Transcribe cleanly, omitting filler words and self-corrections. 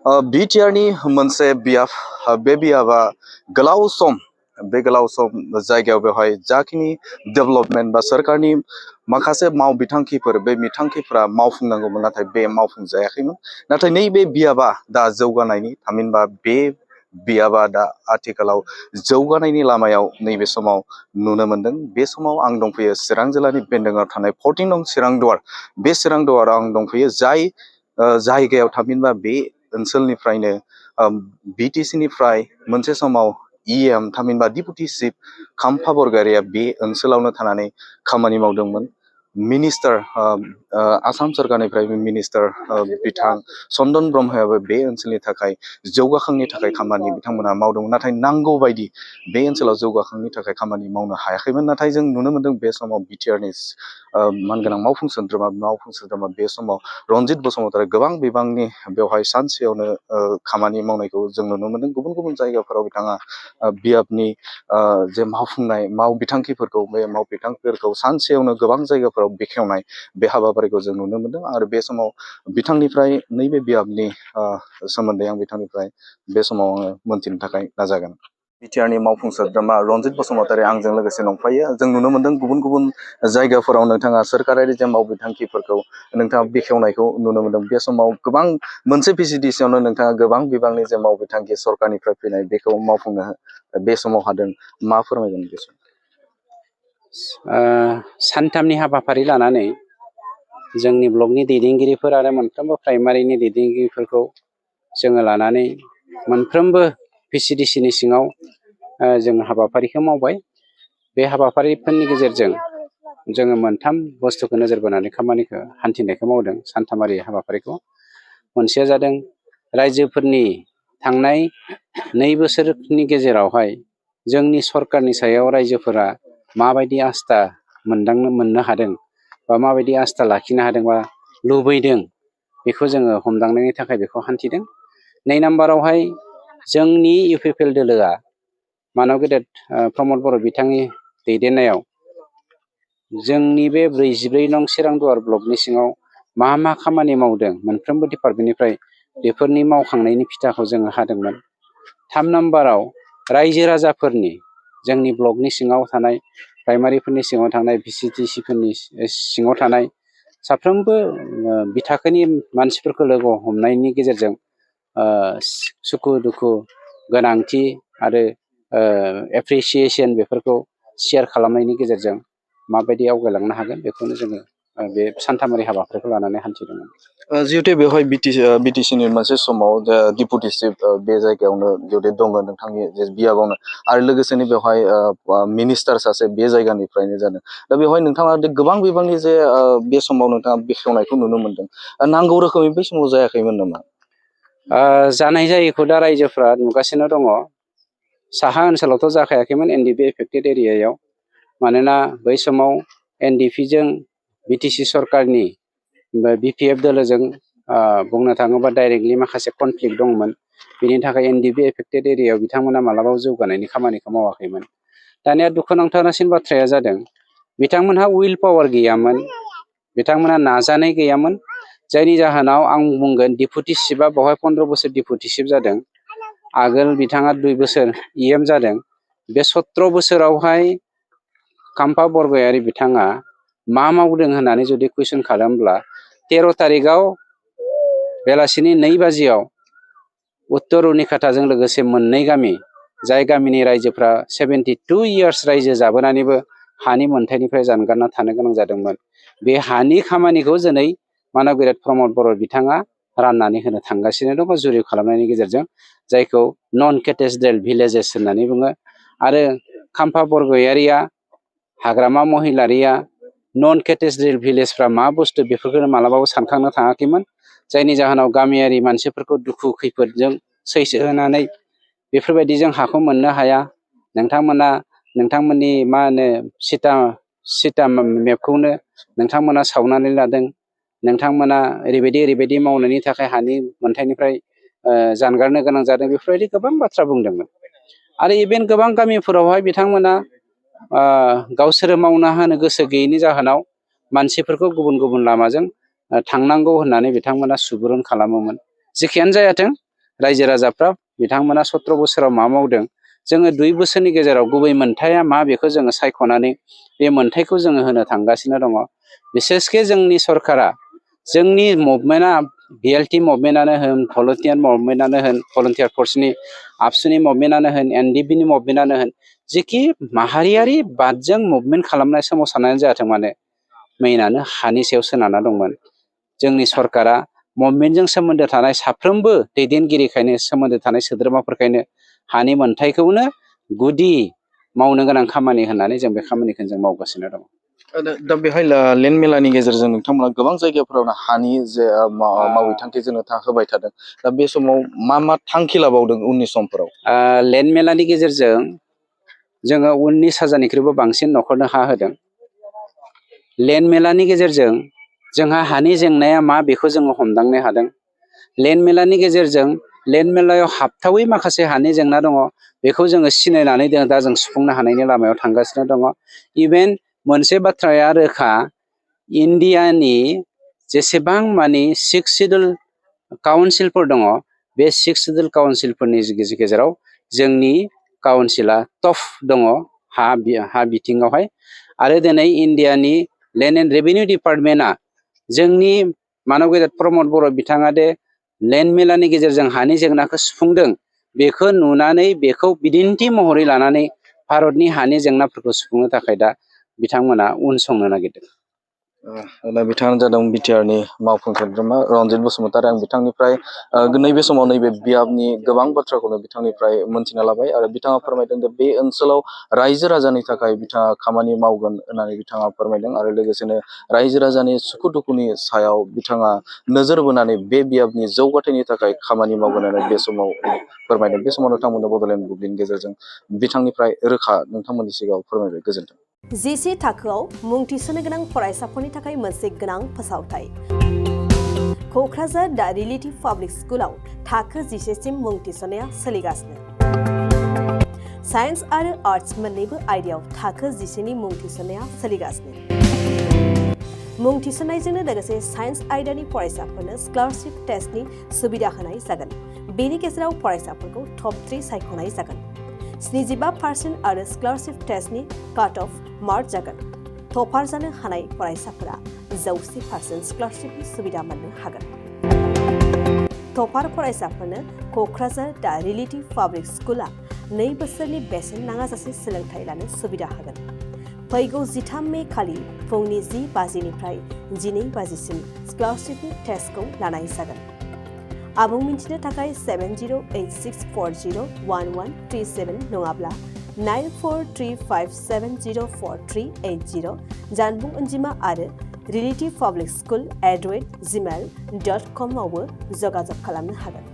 बिटिआरनि मोनसे बियाब बे बियाबा गोलाव सम जायगायाव बेवहाय जाखिनि डेभेलपमेन्ट बा सोरखारनि माखासे बिथांखिफोर बे बिथांखिफोरा मावफुंनांगौमोन नाथाय बे मावफुंजायाखैमोन। नाथाय नैबे बियाबा दा जौगानायनि थामहिनबा बे बियाबा दा आथिखालाव जौगानायनि लामायाव नैबे समाव नुनो मोनदों। बे समाव आं दंफैयो चिरां जिल्लानि बेन्दोङाव थानाय 14 नं चिरां दुवार। बे चिरां दुवाराव आं दंफैयो जाय जायगायाव थामहिनबा बे ओनसोलनिफ्रायनो बिटिसिनिफ्राय मोनसे समाव इएम थामहिनबा डिपुटि चिफ खाम्फा बरगयारिया बे ओनसोलावनो थानानै खामानि मावदोंमोन। मिनिस्टार आसाम सरकारनिफ्राय मिनिस्टार बिथां चन्दन ब्रह्मयाबो बे ओनसोलनि थाखाय जौगाखांनि थाखाय खामानि बिथांमोना मावदोंमोन। नाथाय नांगौ बायदि बे ओनसोलाव जौगाखांनि थाखाय खामानि मावनो हायाखैमोन। नाथाय जों नुनो मोनदों बे समाव बिटिआरनि मानगोनां मावफुं सोद्रोमा बे समाव रनजित बसुमतारी गोबां बिबांनि बेवहाय सानसेयावनो खामानि मावनायखौ जों नुनो मोनदों। गुबुन गुबुन जायगाफोराव बिथाङा बियाबनि जे मावफुंनाय बिथांखिफोरखौ सानसेयावनो गोबां जायगाफोराव बेखेवनाय बे हाबाफारिखौ जों नुनो मोनदों। आरो बे समाव बिथांनिफ्राय नैबे बियाबनि सोमोन्दै आं बिथांनिफ्राय बे समाव आङो मोनथिनो थाखाय नाजागोन। बिटिआरनि मावफुं सोद्रोमा रनजित बसुमतारी आंजों लोगोसे दंफायो। जों नुनो मोनदों गुबुन गुबुन जायगाफोराव नोंथाङा सोरखारारि जे बिथांखिफोरखौ नोंथाङा बेखेवनायखौ नुनो मोनदों। बे समाव गोबां मोनसे भिजिडिसियावनो नोंथाङा गोबां बिबांनि जे बिथांखि सरकारनिफ्राय फैनाय बेखौ मावफुंनो बे समाव हादों। मा फोरमायगोन बे समाव? सानथामनि हाबाफारि लानानै जोंनि ब्लकनि दैदेनगिरिफोर आरो मोनफ्रोमबो प्राइमारिनि दैदेनगिरिफोरखौ जोङो लानानै मोनफ्रोमबो भिसिडिसिनि सिङाव जों हाबाफारिखौ मावबाय। बे हाबाफारिफोरनि गेजेरजों जोङो मोनथाम बुस्थुखौ नोजोर बोनानै खामानिखौ हान्थिनायखौ मावदों। सानथामारि हाबाफारिखौ मोनसेया जादों रायजोफोरनि थांनाय 2 बोसोरनि गेजेरावहाय जोंनि सरकारनि सायाव रायजोफोरा माबायदि आस्था मोननो हादों बा माबायदि आस्था लाखिनो हादों बा लुबैदों बेखौ जोङो हमदांनायनि थाखाय बेखौ हान्थिदों। 2 नाम्बारावहाय जोंनि इउपिपिएल दोलोआ मानब गेदेर प्रमद बर' बिथांनि दैदेननायाव जोंनि बे 44 नं चिरां दुवार ब्लकनि सिङाव मा खामानि मावदों मोनफ्रोमबो डिपार्टमेन्टनिफ्राय बेफोरनि मावखांनायनि फिथाखौ जोङो हादोंमोन। 3 नाम्बाराव रायजो राजाफोरनि जोंनि ब्लकनि सिङाव थानाय प्राइमारिफोरनि सिङाव थानाय भिसिडिसिफोरनि सिङाव थानाय साफ्रोमबो बिथाखोनि मानसिफोरखौ लोगो हमनायनि गेजेरजों सुखु दुखु गोनांथि आरो एप्रिसिएसन बेफोरखौ शेयार खालामनायनि गेजेरजों माबायदि आवगायलांनो हागोन बेखौनो जोङो बे सानथामारि हाबाफारिखौ लानानै हान्थिदोंमोन। जिहेतु बेवहाय बिटिसिनि मोनसे समाव डिपुटि चिफ बे जायगायावनो जुदि दङ नोंथांनि जे बियाबावनो आरो लोगोसेनो बेवहाय मिनिस्टार सासे बे जायगानिफ्रायनो जादों। दा बेवहाय नोंथाङा गोबां बिबांनि जे बे समाव नोंथाङा बेखेवनायखौ नुनो मोनदों। नांगौ रोखोमै बै समाव जायाखैमोन नामा? जानाय जायैखौ दा रायजोफ्रा नुगासिनो दङ। साहा ओनसोलावथ' जाखायाखैमोन एनडिपि एफेक्टेड एरियायाव। मानोना बै समाव एनडिपिजों बिटिसि सरकारनि बिपिएफ दोलोजों बुंनो थाङोबा डाइरेक्टलि माखासे कनफ्लिक्ट दंमोन। बेनि थाखाय एनडिपि एफेक्टेड एरियायाव बिथांमोना मालाबाबो जौगानायनि खामानिखौ मावाखैमोन। दानिया दुखुनांथावसिन बाथ्राया जादों बिथांमोनहा उइल पावार गैयामोन, बिथांमोनहा नाजानाय गैयामोन। जायनि जाहोनाव आं बुंगोन डिपुटि चिफआ बेवहाय 15 बोसोर डिपुटि चिफ जादों। आगोल बिथाङा 2 बोसोर इएम जादों। बे 17 बोसोरावहाय खाम्फा बरगयारि बिथाङा मा मावदों होननानै जुदि कुइसन खालामब्ला 13 तारिखआव बेलासिनि 2 बाजियाव उत्तर रुनिकाटाजों लोगोसे मोननै गामि, जाय गामिनि रायजोफ्रा 72 इयार्स रायजो जाबोनानैबो हानि मोन्थायनिफ्राय जानगारना थानो गोनां जादोंमोन। बे हानि खामानिखौ दिनै मानब गेदेर प्रमद बर' बिथाङा राननानै होनो थांगासिनो दङ जुरि खालामनायनि गेजेरजों, जायखौ नन केटेड्रेल भिलेजेस होननानै बुङो। आरो खाम्फा बरगयारिया हाग्रामा महिलारिया नन केटेड्रेल भिलेजफ्रा मा बुस्थु बेफोरखौ मालाबाबो सानखांनो थाङाखैमोन। जायनि जाहोनाव गामियारि मानसिफोरखौ दुखु खैफोदजों सैसो होनानै बेफोरबायदिजों हाखौ मोननो हाया। नोंथांमोननि मा होनो सिटा मेपखौनो नोंथांमोना सावनानै लादों। नोंथांमोना ओरैबायदि मावनायनि थाखाय हानि मोन्थायनिफ्राय जानगारनो गोनां जादों। बेफोरबायदि गोबां बाथ्रा बुंदोंमोन। आरो इभेन गोबां गामिफोरावहाय बिथांमोना गावसोरो मावना होनो गोसो गैयैनि जाहोनाव मानसिफोरखौ गुबुन गुबुन लामाजों थांनांगौ होननानै बिथांमोना सुबुरुन खालामोमोन। जेखियानो जायाथों रायजो राजाफ्रा बिथांमोना 17 बोसोराव मा मावदों जोङो 2 बोसोरनि गेजेराव गुबै मोनथाया मा बेखौ जोङो सायख'नानै बे मोनथायखौ जोङो होनो थांगासिनो दङ। बिसेसके जोंनि सरकारा जोंनि मुभमेन्टआ BLT मुभमेन्टआनो होन, भलन्टियार मुभमेन्टआनो होन, भलन्टियार फर्सनि आबसुनि मुभमेन्टआनो होन, NDPनि मुभमेन्टआनो होन, जेखि माहारियारि बादजों मुभमेन्ट खालामनाय सोमावसारनायानो जाथों मानो मेइनानो हानि सायाव सोनारना दंमोन। जोंनि सरकारा मुभमेन्टजों सोमोन्दो थानाय साफ्रोमबो दैदेनगिरिखायनो सोमोन्दो थानाय सोद्रोमाफोरखायनो हानि मोनथायखौनो गुदि मावनो गोनां खामानि होननानै जों बे खामानिखौ जों मावगासिनो दङ। दा बेहाय लेन्ड मेलानि गेजेरजों नोंथांमोना गोबां जायगाफोरावनो हानि जे मावबिथांखि जोंनो होबाय थादों। दा बे समाव मा थांखि लाबावदों उननि समफोराव? लेन्ड मेलानि गेजेरजों जोङो 19,000निख्रुइबो बांसिन न'खरनो हा होदों। लेन्ड मेलानि गेजेरजों जोंहा हानि जेंनाया मा बेखौ जोङो हमदांनो हादों। लेन्ड मेलानि गेजेरजों लेन्ड मेलायाव हाबथावै माखासे हानि जेंना दङ बेखौ जोङो सिनायनानै दा जों सुफुंनो हानायनि लामायाव थांगासिनो दङ। इभेन मोनसे बाथ्राया रोखा, इन्डियानि जेसेबां मानि 6 शिड्युल काउन्सिलफोर दङ बे 6 शिड्युल काउन्सिलफोरनि गेजेराव जोंनि काउन्सिला टप दङ हा बिथिङावहाय। आरो दिनै इन्डियानि लेन्ड एन्ड रेभिनिउ डिपार्टमेन्टआ जोंनि मानब गेजेर प्रमद बर' बिथाङा दे लेन्ड मेलानि गेजेरजों हानि जेंनाखौ सुफुंदों बेखौ नुनानै बेखौ बिदिन्थि महरै लानानै भारतनि हानि जेंनाफोरखौ सुफुंनो थाखाय दा बिथांमोना उनसंनो नागिरदों। दा बिथाङानो जादों बिटिआरनि मावफुं सोद्रोमा रन्जित बसुमतारी। आं बिथांनिफ्राय नैबे समाव नैबे बियाबनि गोबां बाथ्राखौनो बिथांनिफ्राय मोनथिना लाबाय आरो बिथाङा फोरमायदों जे बे ओनसोलाव रायजो राजानि थाखाय बिथाङा खामानि मावगोन होननानै बिथाङा फोरमायदों आरो लोगोसेनो रायजो राजानि सुखु दुखुनि सायाव बिथाङा नोजोर बोनानै बे बियाबनि जौगाथायनि थाखाय खामानि मावगोन होननानै बे समाव फोरमायदों। बे समाव नोंथांमोननो बड'लेण्ड बुब्लिनि गेजेरजों बिथांनिफ्राय रोखा नोंथांमोननि सिगाङाव फोरमायबाय। गोजोन्थों। जिसे थाखोआव मुं थिसननो गोनां फरायसाफोरनि थाखाय मोनसे गोनां फोसावथाय। क'क्राझार दा रिलेटिभ पाब्लिक स्कुलाव थाखो 10 सिम मुं थिसननाया सोलिगासिनो। साइन्स आरो आर्ट्स मोन्नैबो आयदायाव थाखो 10 नि मुं थिसननाया सोलिगासिनो। मुं थिसननायजोंनो लोगोसे साइन्स आयदानि फरायसाफोरनो स्कलारशिप टेस्टनि सुबिदा होनाय जागोन। बेनि गेजेराव फरायसाफोरखौ टप 3 सायख'नाय जागोन। 75% आरो स्कलारशिप टेस्टनि काट अफ मार्क जागोन। टपार जानो हानाय फरायसाफोरा 100% स्कलारशिपनि सुबिदा मोननो हागोन। टपार फरायसाफोरनो क'क्राझार दा रिलेटिभ पाब्लिक स्कुला 2 बोसोरनि बेसेन नाङाजासे सोलोंथाइ लानो सुबिदा होगोन। फैगौ 13 मे खालि फुंनि 10 बाजिनिफ्राय 12 बाजिसिम स्कलारशिपनि टेस्टखौ लानाय जागोन। आबुं मिन्थिनो थाखाय 7086401137 नङाब्ला 9435704380 जानबुं अनजिमा आरो relativpublicschool@gmail.com आवबो जगाजग खालामनो हागोन।